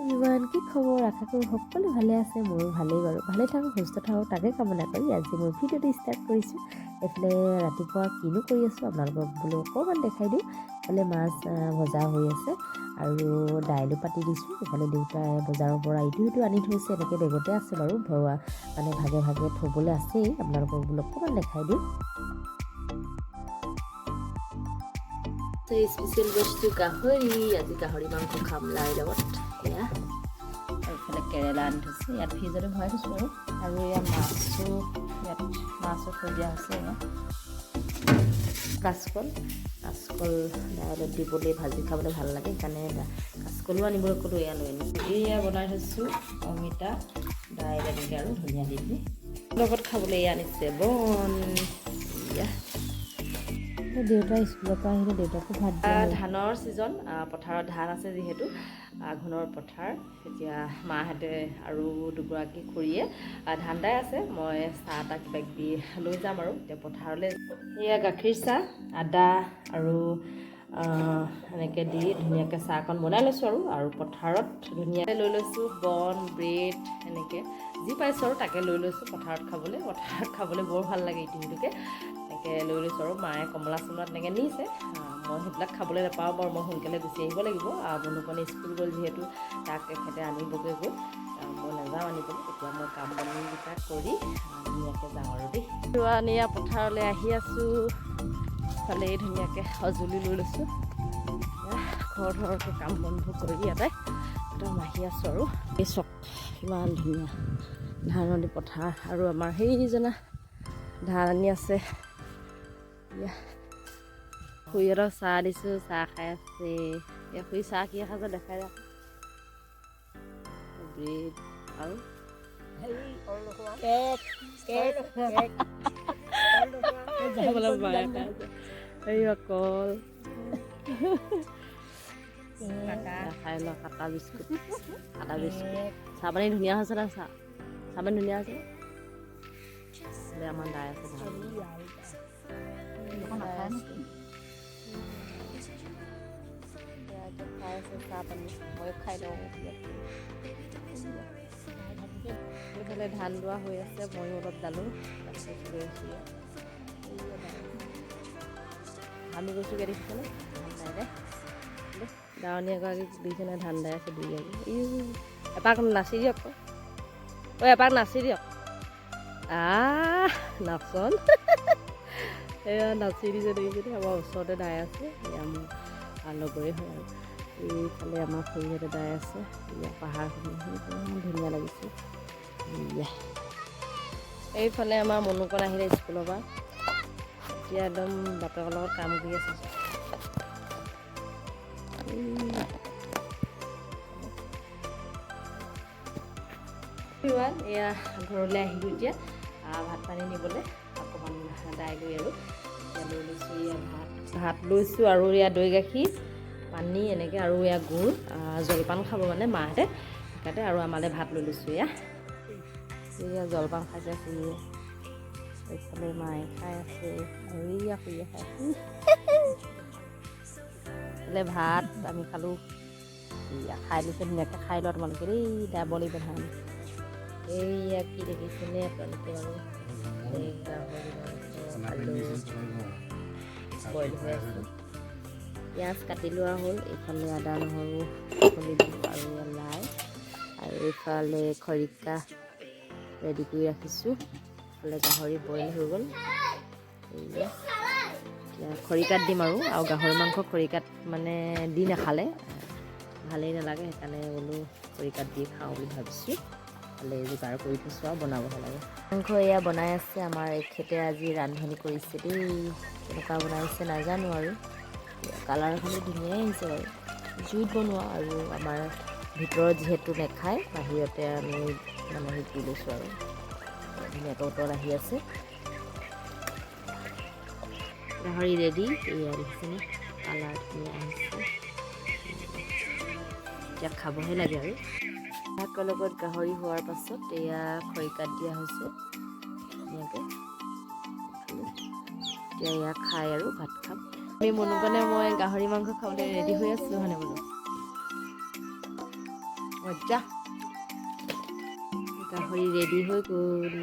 Everyone, কি খবৰ? আশা কৰোঁ সকলো ভালে আছে। মোৰো ভালেই বাৰু। ভালে থাকক, সুস্থ থাকক, তাকে কামনা কৰি আজি মোৰ ভিডিঅ'টো ষ্টাৰ্ট কৰিছোঁ। এইফালে ৰাতিপুৱা কিনো কৰি আছোঁ, আপোনালোকক বোলো অকণমান দেখাই দিওঁ। এইফালে মাছ ভজা হৈ আছে আৰু দাইলো পাতি দিছোঁ। এইফালে দেউতাই বজাৰৰ পৰা ইটো সিটো আনি থৈছে, এনেকৈ বেগতে আছে বাৰু, ভৰোৱা মানে ভাগে ভাগে থ'বলৈ আছেই। আপোনালোকক বোলো অকণমান দেখাই দিওঁ। স্পেচিয়েল বস্তু গাহৰি। আজি গাহৰি মাংস খাম লাই লগত। এয়া আৰু এইফালে কেৰেলা আনি থৈছে, ইয়াত ফ্ৰিজতে ভৰাই থৈছোঁ আৰু। আৰু এয়া মাছো, ইয়াত মাছো থৈ দিয়া হৈছে। এয়া কাচকল, কাচকল দাইলত দিবলৈ, ভাজি খাবলৈ ভাল লাগে, সেইকাৰণে কাচকলো আনিবলৈ ক'লোঁ, এয়া লৈ আনিছোঁ। এয়া বনাই থৈছোঁ অমিতা দাইল এনেকৈ আৰু ধনিয়া দি পিনি। লগত খাবলৈ এয়া আনিছে বন। এয়া দেউতা স্কুলৰ পৰা আহিলে, দেউতাকো ভাত দিয়া হ'ল। ধানৰ ছিজন, পথাৰত ধান আছে যিহেতু, আঘোণৰ পথাৰ। এতিয়া মাহঁতে আৰু দুগৰাকী খুৰীয়ে ধান দাই আছে। মই চাহ তাহ কিবা কিবি লৈ যাম আৰু এতিয়া পথাৰলৈ। এয়া গাখীৰ চাহ, আদা আৰু এনেকৈ দি ধুনীয়াকৈ চাহকণ বনাই লৈছোঁ আৰু। আৰু পথাৰত ধুনীয়াকৈ লৈ লৈছোঁ বন, ব্ৰেড, এনেকৈ যি পাইছোঁ আৰু তাকে লৈ লৈছোঁ পথাৰত খাবলৈ। পথাৰত খাবলৈ বৰ ভাল লাগে, ইটো সিটোকে এনেকৈ লৈ লৈছোঁ। আৰু মায়ে কমলা চমলা তেনেকৈ নিছে। মই সেইবিলাক খাবলৈ নাপাওঁ বাৰু, মই সোনকালে গুচি আহিব লাগিব। বন্ধুকণে স্কুল গ'ল যিহেতু, তাক এখেতে আনিবগৈ গৈ। মই নাযাওঁ আনিবলৈ। এতিয়া মই কাম বনকেইটা কৰি ধুনীয়াকৈ যাওঁ আৰু দেই। এয়া পথাৰলৈ আহি আছোঁ। ইফালে ধুনীয়াকৈ সঁজুলি লৈ লৈছোঁ। খৰ ধৰকৈ কাম বনবোৰ কৰি ইয়াতে একদম আহি আছোঁ। আৰু এই চাওক, কিমান ধুনীয়া ধাননি পথাৰ। আৰু আমাৰ সেইজনা ধান আনি আছে। খুৰীহঁতক চাহ দিছোঁ, চাহ খাই আছে। এয়া খুৰী, চাহ কি খাইছে দেখাই দিয়ক। ব্ৰেড আৰু কেক, কেক, কেক। এইফালে মায়ে খাই আছে। এইয়া কল খাই লোৱা, কাটা বিস্কুট, কাটা বিস্কুট। চাহ পানী ধুনীয়া হৈছে না? চাহ চাহ পানী ধুনীয়া হৈছে। এইফালে আমাৰ দাই আছে, ধান দাই আছে। এয়া এতিয়া খাই আছে চাহ পানী, ময়ো খাই লওঁ। এইফালে ধান দোৱা হৈ আছে, ময়ো অলপ দালো, তাৰপিছত গৈ আছোঁ ইয়াত। এইয়া দাই আছে। ঘামি গৈছোগৈ, দেখিছেনে? ধান দাই দাই দাৱনী এগৰাকী দুইজনে ধান দাই আছে, দুইগৰাকী। ইউ, এপাক নাচি দিয়ক আকৌ। ঐ, এপাক নাচি দিয়ক। আহ নাচন, এয়া নাচি দিছে, দেখিছেনে? আমাৰ ওচৰতে দাই আছে। এয়া মোৰ লগৰে হয়। আৰু এইফালে আমাৰ খুৰীহঁতে দাই আছে। এয়া পাহাৰখন ইমান ধুনীয়া লাগিছে। এয়া এইফালে আমাৰ মনুকণ আহিলে স্কুলৰ পৰা। এতিয়া একদম বাপেকৰ লগত কাম কৰি আছে। এইয়া। এভৰিৱান, এয়া ঘৰলৈ আহিলোঁ। এতিয়া ভাত পানী নিবলৈ অকণমান দাই গৈ আৰু এতিয়া লৈ লৈছোঁ। এয়া ভাত ভাত লৈছোঁ আৰু এয়া দৈ গাখীৰ, পানী এনেকৈ আৰু এয়া গুৰ। জলপান খাব মানে মাহঁতে, সেইকাৰণে আৰু আমালৈ ভাত লৈ লৈছোঁ। এয়া এয়া জলপান খাইছে খুৰীয়ে, এইফালে মায়ে খাই আছে আৰু এইয়া খুৰীয়ে খাই আছে। এইফালে ভাত আমি খালোঁ। এয়া খাই লৈছে ধুনীয়াকৈ। খাই লোৱা তোমালোকে দেই, দাব লাগিব ধান। এইয়া কি দেখিছেনে আপোনালোকে বাৰু? এই গাহৰি মাংস, আলু বইল হৈ আছে, পিঁয়াজ কাটি লোৱা হ'ল, এইফালে আদা নহৰু খুন্দি দিলোঁ আৰু এয়া লাই আৰু এইফালে খৰিকা ৰেডি কৰি ৰাখিছোঁ। এইফালে গাহৰি বইল হৈ গ'ল। এয়া এতিয়া খৰিকাত দিম আৰু। আৰু গাহৰি মাংস খৰিকাত মানে দি নাখালে ভালেই নালাগে, সেইকাৰণে বোলো খৰিকাত দি খাওঁ বুলি ভাবিছোঁ। ফালে যোগাৰ কৰি থৈছোঁ আৰু বনাবহে লাগে। মাংস এয়া বনাই আছে। আমাৰ এখেতে আজি ৰান্ধনি কৰিছে দেই। কেনেকুৱা বনাইছে নাজানো আৰু, কালাৰখনো ধুনীয়াই আহিছে বাৰু। জুইত বনোৱা আৰু আমাৰ ভিতৰত যিহেতু নেখায়, বাহিৰতে আমি মানে হেৰি কৰি লৈছোঁ আৰু ধুনীয়াকৈ উতল আহি আছে। গাহৰি ৰেডি। এয়া দেখিছেনে, কালাৰ ধুনীয়া আহিছে। এতিয়া খাবহে লাগে। আৰু শাকৰ লগত গাহৰি হোৱাৰ পাছত এয়া খৰিকাত দিয়া হৈছে ধুনীয়াকৈ। এতিয়া এয়া খাই আৰু ভাত খাম আমি। মনুকণে মই গাহৰি মাংস খাবলৈ ৰেডি হৈ আছোঁ। হয়নে মনু? মজা। গাহৰি ৰেডি হৈ গ'ল।